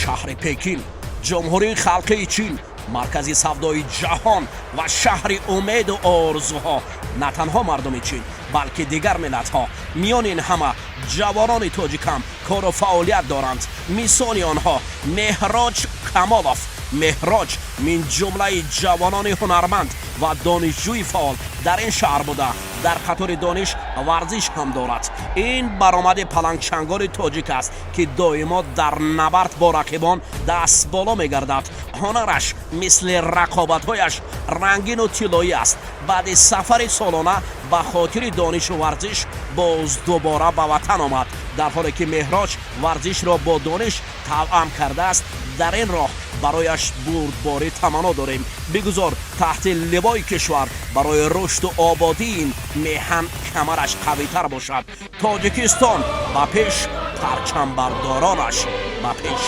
Шаҳри Пекин, Ҷумҳурии Халқии Чин, маркази савдои ҷаҳон ва шаҳри умеду орзуҳо на танҳо мардуми Чин, балки дигар миллатҳо. Миёни ин ҳама ҷавонони тоҷик ҳам кору фаъолият доранд. Мисоли онҳо Меҳроҷ Камолов. Меҳроҷ мин ҷумлаи ҷавонони ҳунарманд ва донишҷӯи фаъол дар ин шаҳр буда, дар қатори дониш варзиш ҳам дорад. Ин баромади палангчанголи тоҷик аст, ки доимо дар набард бо рақибон даст боло мегардад. Ҳунараш мисли рақобатҳояш рангину тиллоӣ аст. Баъди сафари солона ба хотири донишу варзиш боз дубора ба ватан омад. Дар ҳоле ки Меҳроҷ варзишро бо дониш тавъам кардааст, дар ин роҳ барояш бурдборӣ таманно дорем. Бигузор таҳти ливои кишвар барои рушду ободии ин меҳан камараш қавитар бошад. Тоҷикистон ба пеш, парчамбардоронаш ба пеш!